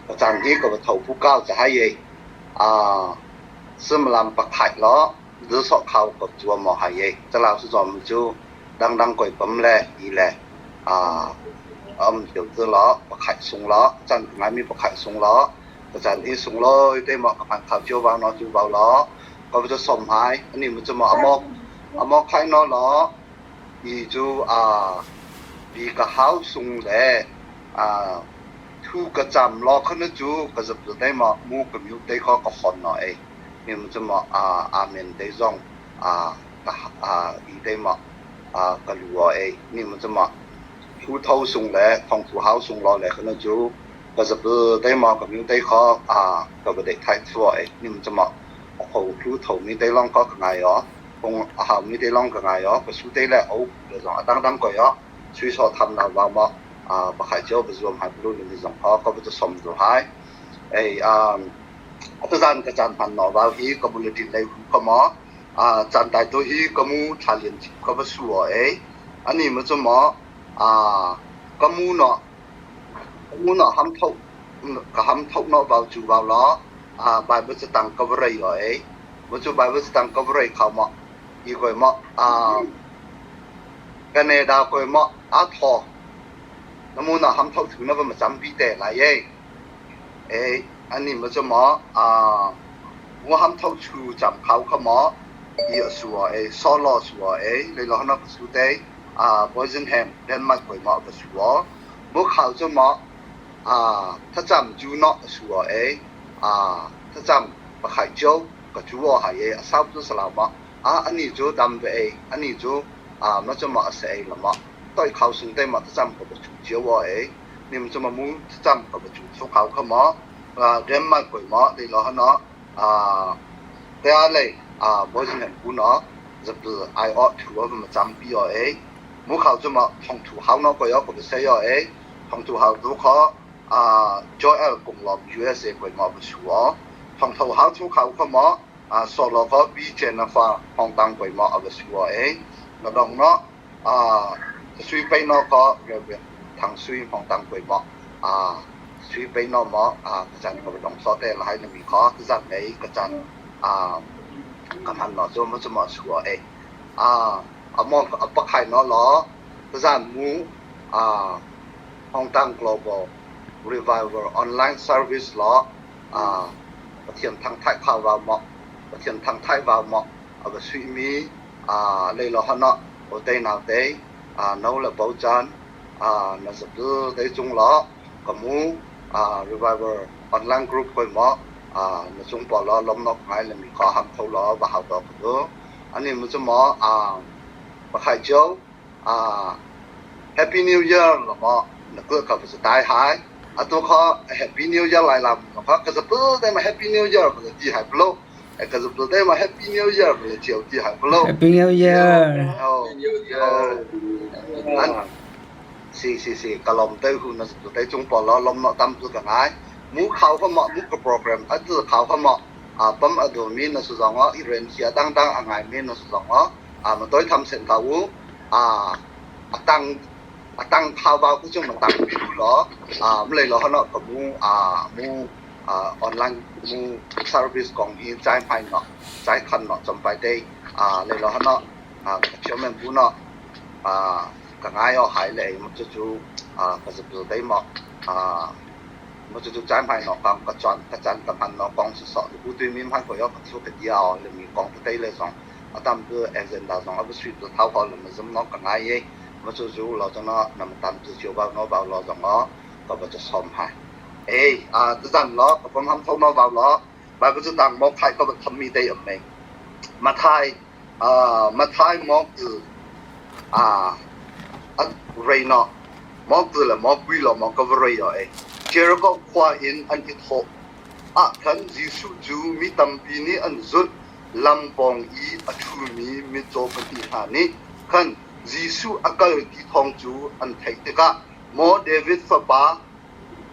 Ka caan hi ka va tho phu kau ca hai ei. Suimilam pakhat law dulsawh khau ka zuam maw hai ei. Calau si zuam cu dangdang koi pam le i le um cio cu law pakhat sung law can ngaimi pakhat sung law ka caan hi sung lawi te maw ka hman khau cio vang no cu vau law ka va som hai ani mu cu maw amok khai no law i cu bi ka hau sung le Thu ka cam law khana cu ka zap te ma mu ka mute te kha ka hon no ei. Mi mu cu ma amen te zong ka i te ma ka lu o ei. Mi mu cu ma thu tho sung le thong thu hau sung law le khana cu ka zap te ma ka mute te kha ka va dei thai thua ei. Mi mu cu ma a tho thu tho mi te long kha ka ngai o. Kong a hau mi te long ka ngai o. Ka su te le o le zong a dang dang koi o. Sui so tham na wa ma pakhat cio va zuam hai bulu ni zong kha ka va som tu hai ei atazan ka chan hman no wal hi ka bulletin lei hu ka mo chan tai to hi ka mu tha lian chip ka va su o ei ani ma chu mo ka mu no mu no ham tho ka ham tho no vào chu vào lo Bible tang ka va rei o ei ma chu Bible tang ka va rei kha mo i koi mo Canada koi mo a thaw na mu na ham tho thu na va ma cam pi te lai ei ei ani ma chu mo a mu ham tho chu cham khau kha mo i a su ei solo su ei le lo na su te a Boisenham Denmark koi mo va su mu khau chu mo a thacham chu no su ei a thacham pakhai cheu ka chu o hai ei a sau chu salau ma a ani chu dam ve ei ani chu a ma chu ma a se ei lama toi khau sung te ma tacham ka ba chu chiu o ei nim chu ma mu tacham ka ba chu chu khau kha ma Denmark koi ma dei lo hana a te a lei a Bosnian ku na zapu ai o thu o ma cham pi o ei mu khau chu ma thong thu hau no koi o ko ba sei o ei thong thu hau tu kho a Joel kum lom USA koi ma ba chu o thong tho hau thu khau kho ma solo ko pi chen na fa hong tang koi ma ava su e na dong no a sui pe no ko re thang sui hong tang koi ma a sui pe no ma a chan ko dong so te lai na mi kho zat nei ka chan a ka man no zo ma chu ma su e a among apakhai no lo zan mu a Hong Kong Global Revival Online Service lo a Pathian thangthai kha vau maw Pathian thangthai vau maw a va suimi leilo han ah aw te nau te no le bo caan na zapi te cung law ka mu revival online group hoi maw na cung pawl law lawmnak ngai le mi kha ham tho law va hau to ka tu ani mu cu maw pakhai cio Happy New Year la maw na kul ka va tai hai atu kha Happy New Year lai lam kha ka zapu te ma Happy New Year ba ti hai plo ka zapu te ma Happy New Year ba chiao ti hai plo. Happy New Year. Oh, oh. Si si si ka lom te hu na zapu te chung pa lo lom no tam tu ka ngai mu khau kha ma mu ka program a tu khau kha ma a pam a do mi na su zong i ren sia dang dang a ngai mi na su zong ma toi tham sen ka u a tang a tang thau vào ku chung ma tang pi lo mlei lo hano ka mu a mu online mu service kong hi chai phai no chai khan no chom pai te a le lo hano a chiu men bu no a ka ngai o hai le mu chu chu a ka zu te mo a mu chu chu chai phai no kang ka chuan ka chan ka man no kong su so bu tu mi man ko yo ka chu ka dia o le mi kong te le song a tam tu agenda zong a va sui tu thau ko le ma zum no ka ngai ye ma chu zu lo cho no nam tam tu chiu bao no bao lo zong o ka va cha som hai ei a tu zan lo ka pom ham tho no bao lo ba ku chu tang mo khai ko ba tham mi te am nei ma thai a ma thai mo tu a a rei no mo tu le mo pui lo mo ka va rei o ei Jericho khua in an i tho ah khan Jesuh cu mi tampi nih an zulh. Lam pawng i a ṭhumi mitcaw pahnih hna nih khan Jesuh a kal ti thawng cu an theih tikah, Maw David fapa,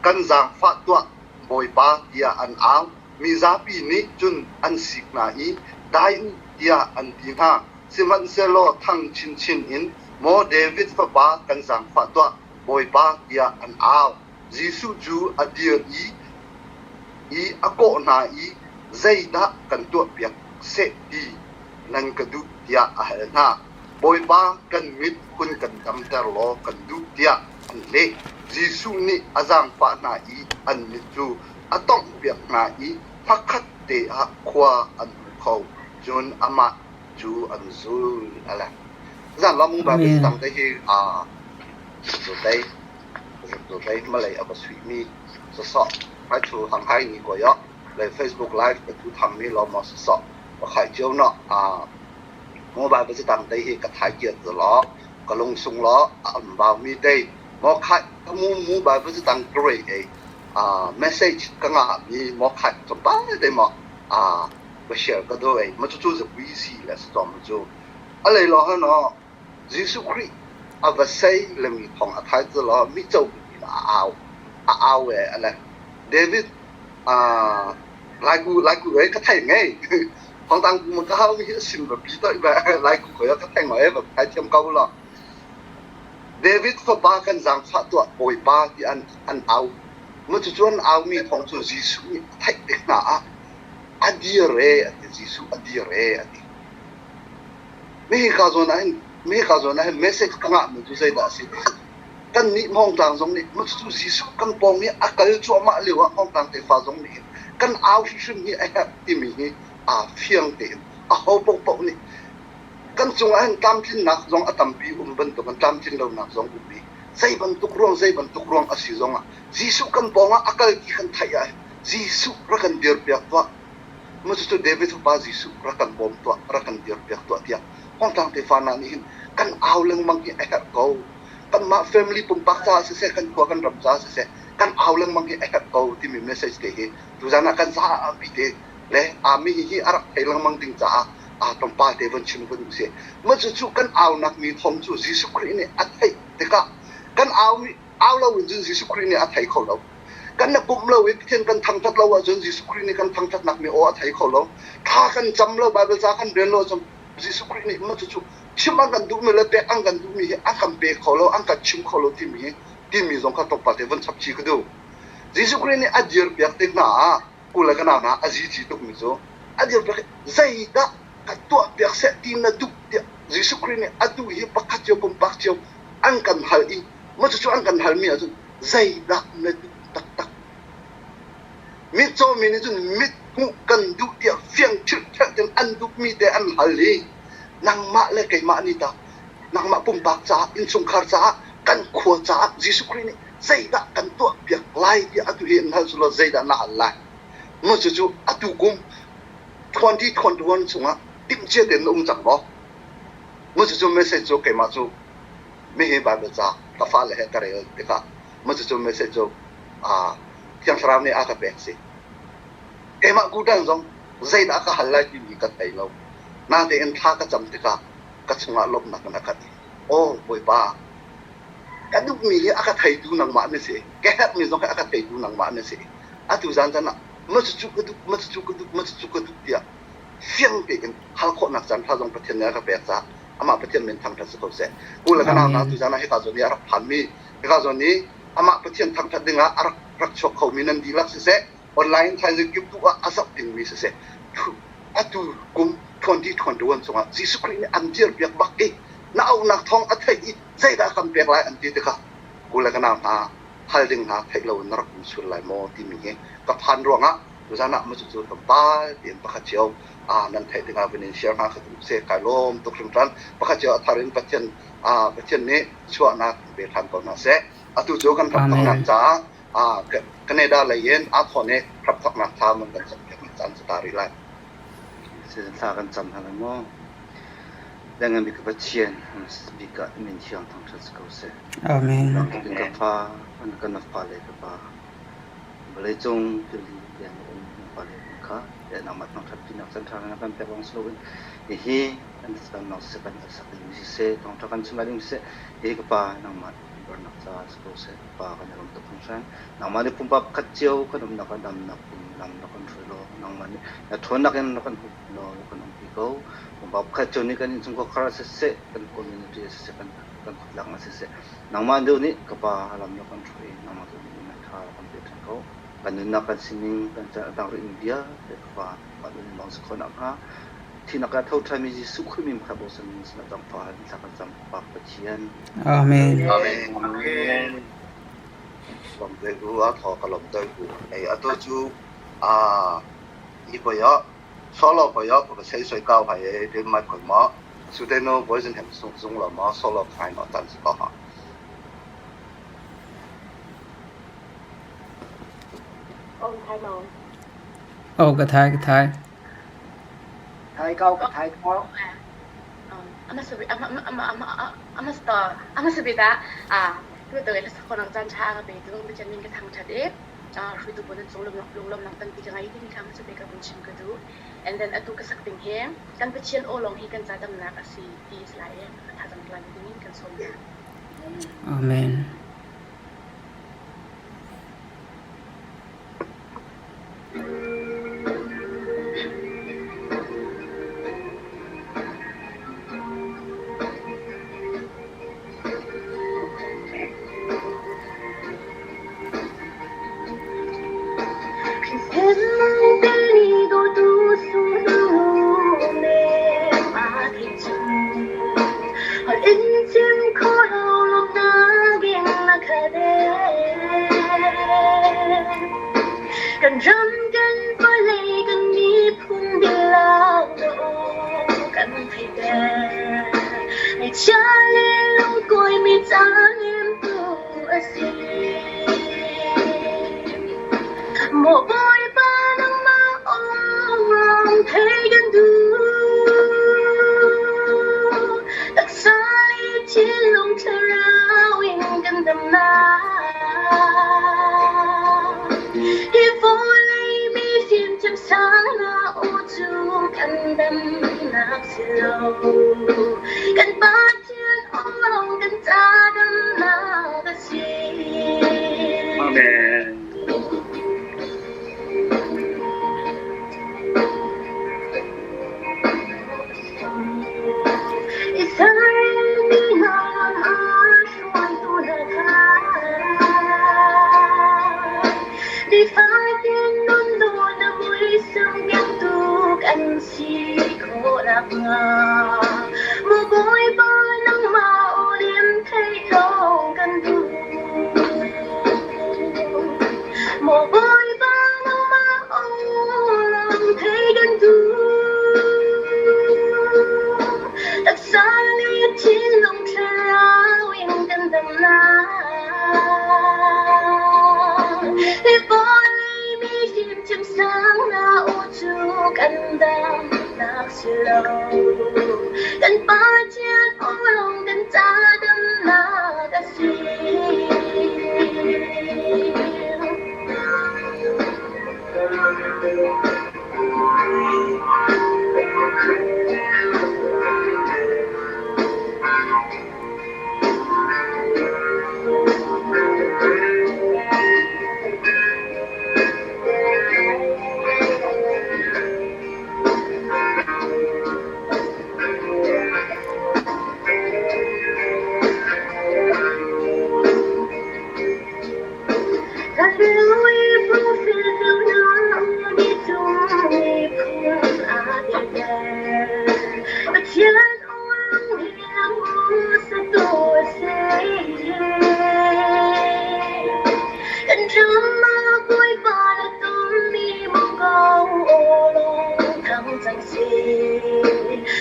kan zaangfah tuah, Bawipa, tiah an au. Mizapi nih cun an sik hna i, Dai u, tiah an ti hna. Sihmanhsehlaw thang chinchin in, Maw David fapa, kan zaangfah tuah, Bawipa, tiah an au. Jesuh cu a dir i i a kawh hna i zeidah kan tuahpiak seh ti nan ka duh tiah a hal hna. Bawipa kan mit hun kan damter law kan duh tiah an leh. Jesuh nih a zaangfah hna i an mit cu a tawnghpiak hna i hmakhat te ah khua an hmu kho. Cun amah cu an zul. Zan lam Bible Amen. tang te hi aa Zutei Zutei malay a va suihmi sasawh ai thu hang hai ni ko yo le Facebook live ka thu thang mi lo mo sasawh wa khai chiu no a mobile ba tang te hi ka thai kiat lo ka lung sung lo am bau mi te mo khai ka mu mu Bible tang great e a message ka nga mi mo khai chom pa te mo a ba share ka do e ma chu chu za busy la storm chu a lei lo ha no Jesuh Khrih a va sei le mi thong a thai cu law mitcaw in a au a au e a le David Laiku Laiku e ka thei ngei thongtang ku ka hau mi hi a sim va pi toi ba Laiku ko ka thei ngoi va thai thiam ko lo David fapa kan zaangfah tuah Bawipa ti an an au mu cu cuan au mi thong cu Jesuh nih a theih tik hna ah a dir e a ti Jesuh a dir e a ti Mihika zawn ah hin mihika zawn ah hin message ka ngahmi cu zeidah a si ti kannih Hmawngtlang zong nih cucu Jesuh kan pawng i a kal cuahmah lio ah Hmawngtlang tefa zong nih hin kan au hrimhrim hi a herh timi hi aa fiang tein aho paohpaoh nih kan cungah hin tlamtlinnak zong a tampi um bantukin tlamtlin lonak zong um i zei bantuk ruang zei bantuk ruang a si zongah Jesuh kan pawngah a kal ti kan theih ah hin Jesuh rak kan dirpiak tuah Cucu David fapa Jesuh rak kan bawm tuah, rak kan dirpiak tuah tiah Hmawngtlang tefa hna nih hin kan au lengmang hi a herh ko. Kanmah family pumpak caah siseh, kan khua kan ram caah siseh, kan au lengmang hi a herh ko timi message te hi tuzan ah kan zapi te le ami hi a rak thei lengmang ding caah aa tlawmpal te von chim kun usih. Mah cucu kan aunak mi thawng cu Jesuh Khrih nih a theih tikah kan au mi au lo in cun Jesuh Khrih nih a thei kho lo. Kan na pumh lo i Pathian kan thangṭhat lo ahcun Jesuh Khrih nih kan thangṭhatnak mi aw a thei kho lo. Thla kan cam lo, Baibal ca kan rel lo ahcun Jesuh Khrih nih mah cucu chim an kan duhmi le pek an kan duhmi hi an kan pe kho lo, an kan chim kho lo timi hi timi zong kha tlawmpal te vun chap chih ka duh. Jesuh Khrih nih a dirpiak tik hna ah u le ka nau hna a zici tukmi cu a dirpiak i zeidah ka tuahpiak seh ti na duh tiah Jesuh Khrih nih atu hi pakhat cio pumpak cio an kan hal i mah cucu an kan halmi ahcun zeidah na duh taktak? Mitcaw mi nih cun mit hmuh kan duh tiah fiang ṭhilhṭhelh in an duhmi te an hal i nangmah le keimah nih tah nangmah pumpak caah innchungkhar caah kan khua caah Jesuh Khrih nih zeidah kan tuahpiak lai tiah atu hi an hal cu law zeidah na hal lai? Mah cucu atu kum 2021 chungah timhcia tein na um cang maw? Mah cucu message cu keimah cu mihi Baibal ca ka fale he ka rel tikah mah cucu message cu Thiang Thlarau nih a ka pek si. Keimah kuṭang zong zeidah ka hal lai timi ka thei lo. Natein thla ka cam tikah ka chungah lawmhnak in a khat i, Aw Bawipa, ka duhmi hi a ka theitu nangmah na si. Ka herhmi zong hi a ka theitu nangmah na si. Atu zan caan ah mah cucu ka duh, mah cucu ka duh, mah cucu ka duh tiah fiang tein hal khawhnak caan ṭha zong Pathian nih a ka pek caah amah Pathian min thangṭhat si ko seh. U le ka nau hna, Amen. tu zan ah hika zawn i a rak phanmi, hika zawn i amah Pathian thangṭhat dingah a rak rak chuak khomi nan dihlak siseh, online thaizing kip tu ah a zoh dingmi siseh, atu kum 2021 chungah Jesuh Khrih nih an dirpiak bak i na auhnak thawng a theih i zeidah kan pek lai an ti tikah u le ka nau hna hal ding hna theih lo in na rak um sual lai maw timi hi ka phan ruangah tuzan ah cucu tlawmpal tiin pakhat cio nan theih tikah vun in share hna ka duh si kai lawm tuk hringhran pakhat cio a thar in Pathian Pathian nih chuahnak pe ṭhan ko hna seh atu cu kan ram thawknak Amen. caah Canada lei in aa thawn i ram thawknak thla mun kan cam piak caan cu ta rih lai. Thla kan cam hna lai maw? Lengan bik Pathian bik ah min thiang thangṭhat si ko seh. Amen. Rangtuk in ka fa, an kan fa le ka pa. Vawleicung tili tiang a um na fale kha nangmah thangṭhat pinak caan ṭha na kan pek lawng si loin hihi kan thlacamnak siseh kan sak ding siseh thawngṭha kan chim lai ding siseh hihi ka pa nangmah Barnak caah si ko seh. Pa kan i lawm tuk hringhran. Nangmah nih pumpak khat cio kan umnak ah damnak in lam rak kan hruai law, nangmah nih na ṭhawnnak in rak kan hup law rak kan umpi ko. Pumpak pakhat cio nih kan innchungkhar khar ah siseh, kan community ah siseh, kan kan khuatlang ah siseh, nangmah deuh nih ka pa lam rak kan hruai, nangmah tu nih nan ṭha rak kan pe ṭhan ko. Kan nunnak kan sining kan caan a tang rihmi vialte ka Pa nangmah nun in lawng si khawh nakhnga thihnak ah tho ṭhanmi Jesuh Khrih min kha bochan in sinah zaangfah in thla kan cam Pak Pathian. Amen. Amen. Amen. Lom deuh u a thaw ka lom deuh u. Ei atu cu a i poi ah solo poi ah ka sei soi kau hai e den mai khoi ma su te no boys hem sung zung lo ma solo khai no tan si ko ha. Om thai maw? Oh, ka thai, ka thai. Thai kau ka thai kau. A hmasa bik ah tu in hlasak caan ṭha a ka petu Pathian min ka thangṭhat i hruaitu pawl nan cung lunglawmhnak tampi ka ngei timi kha hmasa bik ah vun chim ka duh. And then atu ka sak ding hi kan Pathian aw lawng hi kan ca damnak a si ti a si lai i thazaang la ding in kan sawm hna. Amen. Kan ram kan vawlei kan miphun dihlak kan theiter. Ngaihchia le lungkuaimi caan tu a si. Maw Bawipa nangmah aw thei kan duh. Taksa le thinlung thlarau in kan damnak. Hi vawlei mi fimthiam sang na aw cu kan damnak si lo. Kan Pathian aw lawng kan ca damnak a si. Amen. Israel mi hna lam ah hruaitu hna kha nifatin nun dawh na muisam kengtu kan si khawh nakhnga maw Bawipa nangmah aw lim theih lawng kan duh. Maw Bawipa nangmah aw lam theih kan duh. Taksa le thinlung thlarau in kan dam lai. Hi vawlei mi fimthiam sang na aw cu kan damnak si lo. Kan Pathian aw lawng kan ca damnak a si.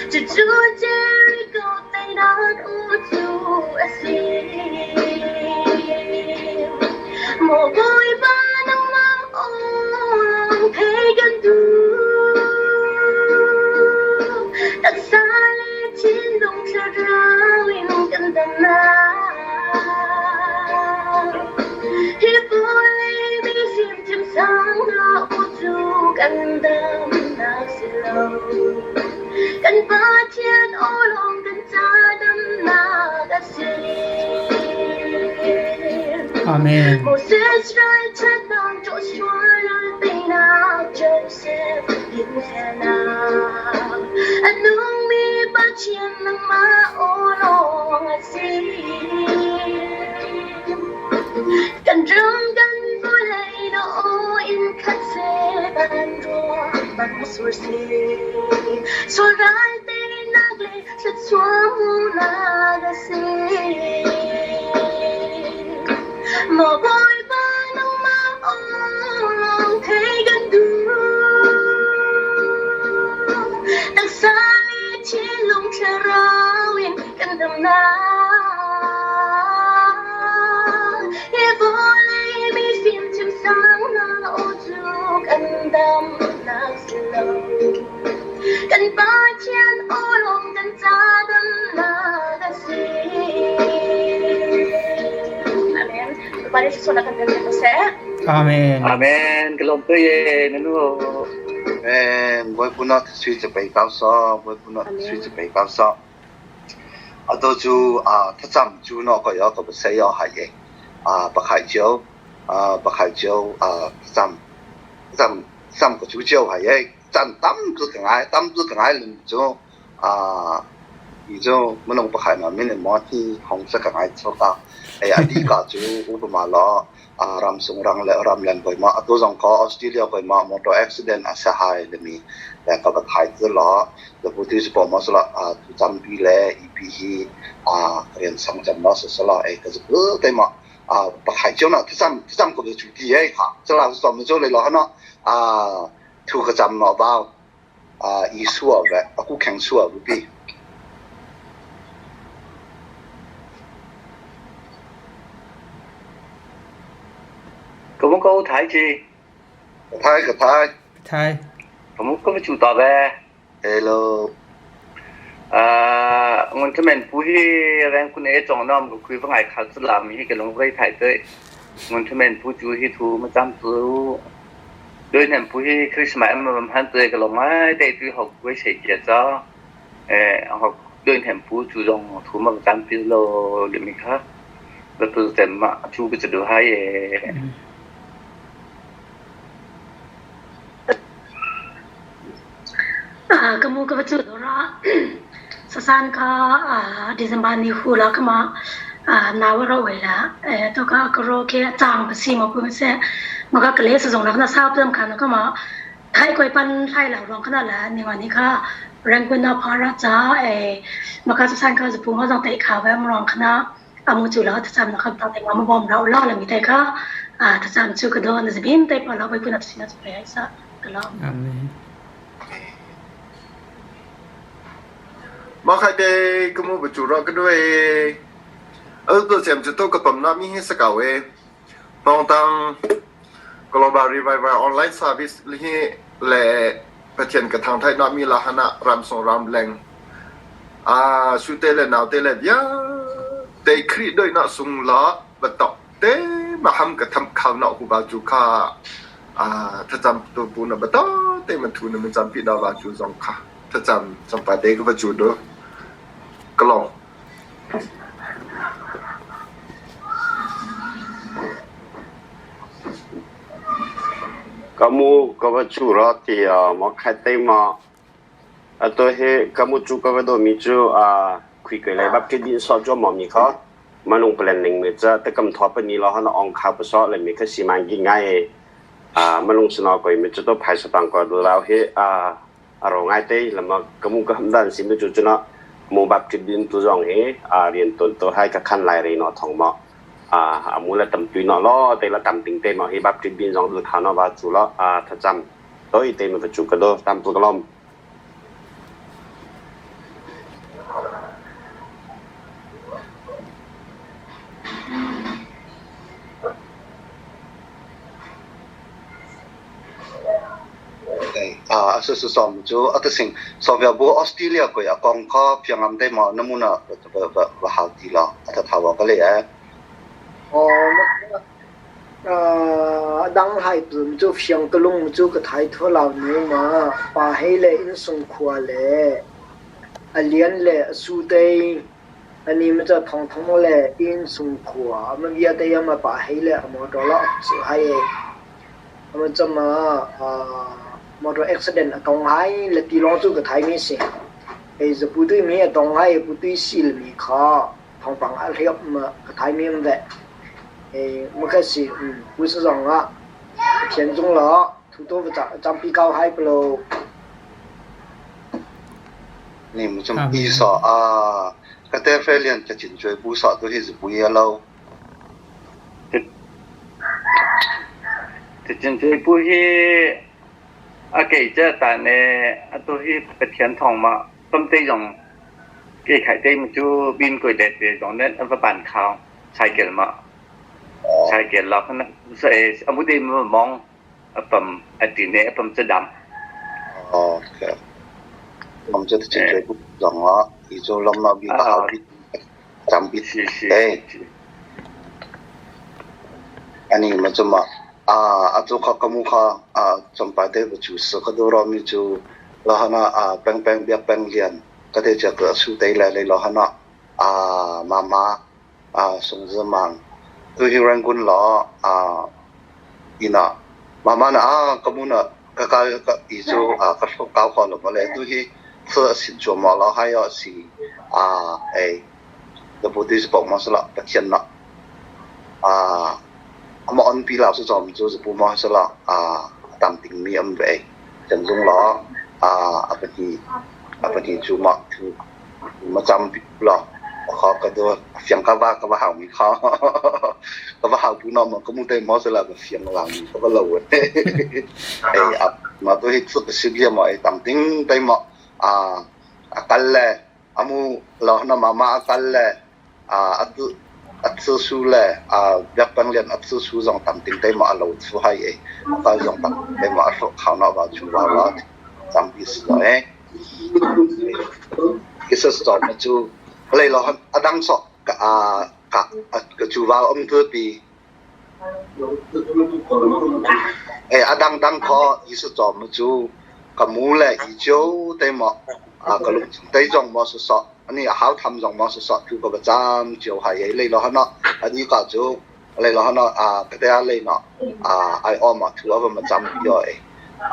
Cucu Jericho teinak u cu a si. Maw Bawipa nangmah aw thei kan duh. Taksa le thinlung thlarau in kan damnak. Hi vawlei mi fimthiam sang hna u cu kan damnak si lo. Kan Pathian aw lawng kan ca damnak a si. Amen. Moses ralṭhatnak Joshua ralteinak Joseph dinfelnak a nungmi Pathian nangmah aw lawng a si. Kan ram kan vawlei na aw van ruah bang sur seh. Sual ral teinak le thluachuah hmuhnak a si. Maw Bawipa nangmah aw lawng theih kan duh. Taksa le thinlung thlarau in kan damnak. Hi vawlei mifim chimsang hna aw cu kan damnak si lo. Kan Pathian aw lawng kan ca damnak a si. Amen. Bapak Yesus na kan pek seh. Amen. Amen. Ka lawm tuk ye nanu. Amen. Bawi na sui ca pei kau so, bawi na sui ca pei kau so. Ato cu thlacam cu no ko yo ka sei yo hai ye. Pakhai cio, pakhai cio thlacam thlacam thlacam ka cu cio hai ye. Can tam tu ka ngai, tam tu ka ngai lung cu hi cu minung pakhai ma min in maw hi hong sa ka ngai choka. Ei adi ka cu upama law ramsung rang le ramleng koi ma atu zong ko Australia koi ma motor accident a sa hai le mi le ka va thai tu lo le bu tu po ma sala tu cham pi le EP hi a rian sang cham ma sa sala e ka zu te ma pakhai chiu na thacham thacham ko chu ti ei kha chala so mi chu le lo hana a thu ka cham no bao a i suwa ve aku kheng suwa bu pi. Ka mung ko thai chi. Ka thai ka thai. Thai. Ka mung ka chu ta ve. Hello. Ngun thamen pu hi reng kun e chong nom ku khui vangai khal chu lam hi ka lung vai thai te. Ngun thamen pu chu hi thu ma cham chu. Doi nem pu hi Christmas em mam han te ka long ai te tu học với sei chia cho. Học doi nem pu chu dong thu ma cham pi lo le mi kha. Ba tu tem ma chu ka chu hai e. Ka mu ka va cu dawr ah sasan kha December ni hu la ka ma nau a ro wei la to ka ka ro ke a chang pa si ma pu ma se ma ka kle sa zong la kana sa plam kha na ka ma thai koi pan thlai la rong kana la ni wa ni kha rangkun na phara cha e ma ka sasan kha zu pu ma zong tai kha wa mrong khana amu chu la ta cham na kham ta te ma bom ra la la mi tai kha ta cham chu ka do na zbin tai pa la bai pu na sina chu pe ai sa ka la. Amen. Ma khai te ka mu ba chu ra ka due a tu sem chu to ka pam na mi hi sa ka we tong tang Global Revival Online Service li hi le Pathian ka thang thai na mi la hana ram song ram leng a su te le nau te le bia te khri doi na sung la ba tok te ma ham ka tham khau na hu ba chu kha a thacham tu pu na ba to te man thu na man cham pi da ba chu zong kha thacham champa te ka ba chu do kalong. Ka mu ka va cu ra ti ma khat te ma ato he ka mu cu ka va do mi cu a khui kai lai bap ke din so jo ma mi kha manung planning me cha te kam tho pa ni lo han ong kha pa so le mi kha si man gi ngai a manung sno koi me chu to phai sa tang ko do lao he a aro ngai te lama ka mu ka ham dan si me chu chu na mu bap ke din tu zong he a rian ton to hai ka khan lai re no thong ma a amu la tam tui no lo te la tam ting te ma hi bap ke bin zong du tha no ba chu lo a tha cham toi te ma chu ka do tam tu ka lom. A su su som chu ata sing Sovia bu Australia ko ya kong kho phiangam te ma namuna va va hau ti la ata thawa ka le e. Oh, dang hai tu cu fiang ka lung cu ka thai tho lau ne ma pa hei le in sung khua le a lian le a su te ani ma cha thong thong le in sung khua ma bia te ma pa hei le a motor la su hai e ama chama motor accident a tong hai le ti long cu ka thai mi si ei zapu tui mi a tong hai pu tui sil mi kha thawngpang a hliap ma ka thai mi am ve ei ma ka si pu sa zong ah Pathian cung la Thu to va campi kau hai palo. Ni mu chum i so a ka te fe lian ka chin choi bu so tu hi zu pui lo. Te chin choi pu hi a kei cha ta ne atu hi Pathian thong ma pam te jong ke khai te mu chu bin koi det te jong net va pan khao cycle ma cycle la khana se amu de mong apam atine apam cha dam. Okay. Lam chu chin choi bu jong a i chu lam na bi ka bi cham bi eh ani ma chu ma a a chu kha kamu kha a champa te bu chu sa ka do ro mi chu la hana a peng peng biak peng lian ka te cha ka su te le le lo hana a ma ma a sung zi mang tu hi Rangoon lo a ina ma ma na a kamu na ka ka ka i chu a ka sho ka kho lo ma le tu hi se sin chu ma lo hai yo si a e the Buddhist bok ma sala Pathian na a ama on pi la su chom chu zu pu ma sala a tam ting mi am ve chen zung lo a a pa hi a pa hi chu ma chu ma cham pi lo kho ka do fiang ka va ka va hau mi kho ka va hau pu no ma ka mu te mo sala ka fiang la mi ka va lo e a ma to hi chu ka si bia ma e tam ting te ma a a kal le amu lo na mama a kal le a atu a su le a biak pang lian a su zong tam ting te ma a lo chu hai e ka zong tam te ma a hro khao na wa chu wa la tam pi si lo e kisa so ma chu lei lo adang so ka a ka ka chu wa om tu pi e adang dang kho i su cho ma chu ka mu le i jo te ma a ka lung te zong ma su so ani a hau tham zong ma su so chu ka ba cham chiu hai e lei lo hana ani ka chu lei lo hana a ka te a lei na a ai o ma chu a ma cham yo e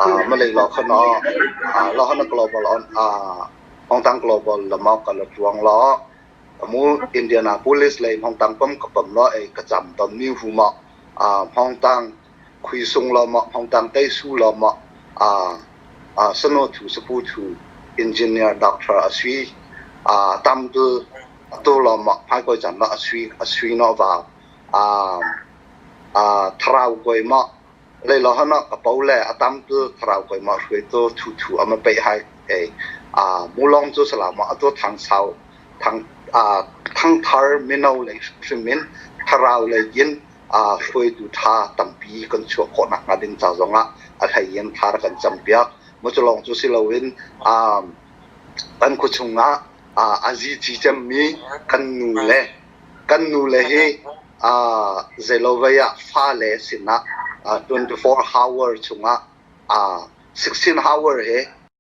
a ma lei lo khana a lo hana global on a hong tang global la ma ka la chuang lo mu Indianapolis lei hong tang pam ka pam lo e ka cham tom ni hu ma a hong tang khui sung lo ma hong tang tei su lo ma a a sano thu sapu thu engineer doctor a sui a tam tu tu lo ma phai koi chan lo a sui a sui no wa a a thrau koi ma lei lo hana ka pau le a tam tu thrau koi ma hrui tu thu thu ama pe hai e a mulong chu sala ma atu thang sau thang a thang thar mino le hrimin tharau le yin a hrui tu tha tampi kan chuak khawh nak hnga ding ca zongah a hlei in thar kan campiak mu cu lawng cu si loin a kan khua chungah a azi ci cemmi kan nu le kan nu le hi a zeilovei ah fale sinah 24 hour chungah 16 hour he.